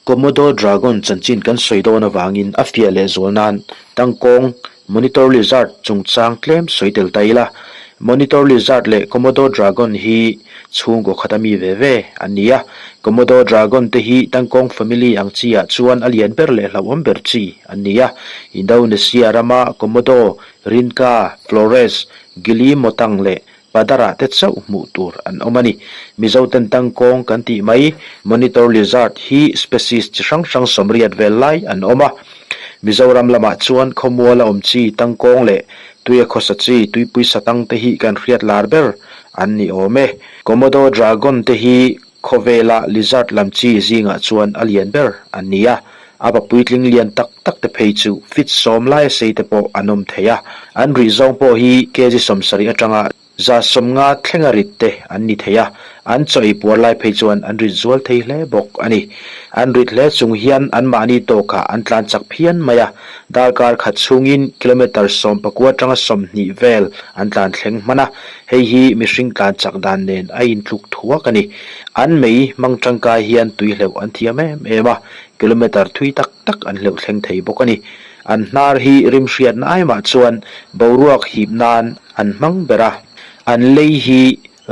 Komodo Dragon chanchin kan sawi dawn avangin a fiah leh zual nan tangkawng Monitor Lizard chungchang tlem sawi tel ta ila. Monitor Lizard leh Komodo Dragon hi chhungkaw khata mi ve ve an ni a. Komodo Dragon te hi tangkawng family ang chi ah chuan a lian ber leh hlauhawm ber chi an ni a. Indonesia rama Komodo, Rinca, Flores, Gili Motang leh Padar-ah te chauh hmuh tur an awm a ni. Mizoten tangkawng kan tih mai, Monitor lizard hi species chi hrang hrang sawmriat vel lai an awm a. Mizoram lamah chuan khawmuala awm chi tangkawng leh tuia khawsa chi tuipui satang te hi kan hriat lar ber an ni awm e. Komodo dragon te hi Khawvela lizard lam chi zingah chuan a lian ber an ni a, a pa puitling lian tak tak te phei chu feet sawm laia sei te pawh an awm thei a. An rih zawng pawh hi kg 70 atanga 150 thlenga rit te an ni thei a, an chaw ei puar lai phei chuan an rit zual thei hle bawk a ni. An rit hle chung hian anmahni tawkah an tlan chak phian mai a, darkar khat chhungin kilometre 19 atanga 20 vel an tlan thleng hman a, Hei hi mihring tlan chak dan nen a intluk thuak a ni. An mei hmang tangkai hian tui hleuh an thiam em em a, kilometre thui tak tak an hleuh thleng thei bawk a ni. An hnar hi rimhriatna ai mah chuan boruak hip nan an hmang ber a, an lei hi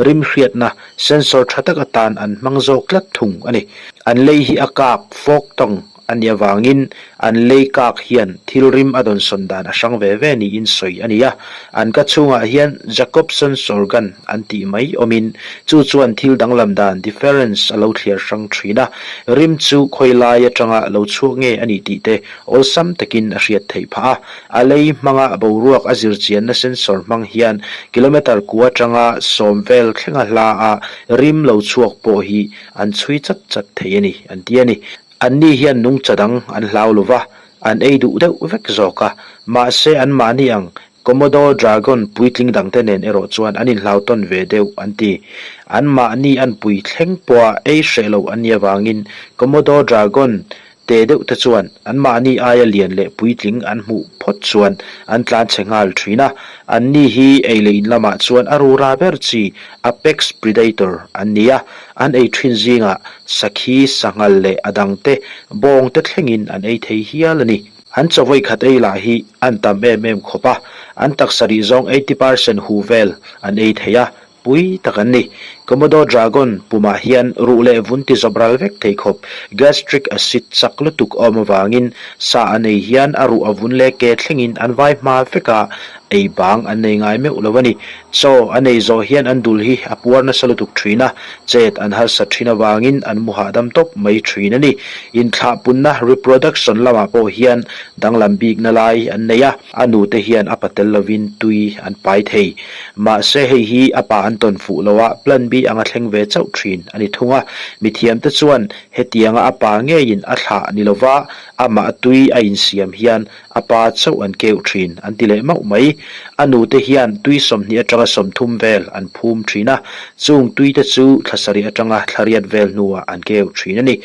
rimhriatna sensor tha tak atan an hmang zawk tlat thung a ni. An lei hi a kak, fork tongue, A nih avangin an lei kak hian thil rim a dawnsawn dan a hrang ve ve niin sawi a ni a. An ka chhungah hian Jacobson's organ an tih mai awmin chu chuan thil danglam dan, difference, a lo thliar hrang thin a. Rim chu khawi lai atanga lo chhuak nge a nih tih te awlsam takin a hriat theih phah a. A lei hmanga boruak a zirchianna sensor hmang hian kilometre kua atanga 10 vel thlenga hla a rim lo chhuak pawh hi an chhui chat chat thei a ni, an ti a ni. Anni hian nungcha dang an hlau lo va, an ei duh deuh vek zawk a. Mahse anmahni ang Komodo dragon puitling dangte nen erawh chuan an inhlau tawn ve deuh an ti. Anmahni an pui thleng pawha ei hreh lo an nih avangin Komodo dragon te deuh te chuan anmahni aia lian leh puitling an hmuh phawt chuan an tlan chhe nghal thin a. Anni hi ei leh in lamah chuan a rura ber chi apex predator an ni a. An ei thin zingah sakhi, sanghal leh a dangte bawngte thlengin an ei thei hial a ni. An chawei khat ei lah hi an tam em em khawp a, an taksa rih zawng 80% hu vel an ei thei a, pui tak an ni. Komodo dragon pumah hian ruh leh vun ti zawp ral vek thei khawp gastric acid chak lutuk a awm avangin sa an ei hian a ruh a vun leh ke thlengin an vai hma vek a, ei bang an nei ngai meuh lo a ni. Chaw an ei zawh hian an dul hi a puar nasa lutuk thin a, chet an harsat thin avangin an mu hahdam tawp mai thin a ni. Inthlahpunna, reproduction, lamah pawh hian danglam bikna lai an nei a, a nute hian a pa tel lovin tui an pai thei. Mahse hei hi a pa an tawn fuh lo a, plan B anga thleng ve chauh thin a ni thung a. Mithiamte chuan hetianga a pa ngeiin a thlah ni lova amah tui a insiam hian A pa chauh an keuh thin, an ti leh mauh mai. A nute hian tui 20 atanga 30 vel an phum thin a, chung tuite chu thla sarih atanga thla riat vel hnuah an keuh thin a ni.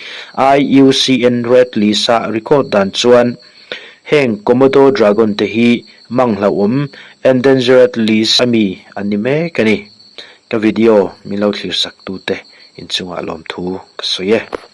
IUCN Red List-a record dan chuan heng Komodo Dragon te hi mang hlauhawm, Endangered List, a mi an ni mek a ni. Ka video min lo thlir sak tute inchungah lawmthu ka sawi e.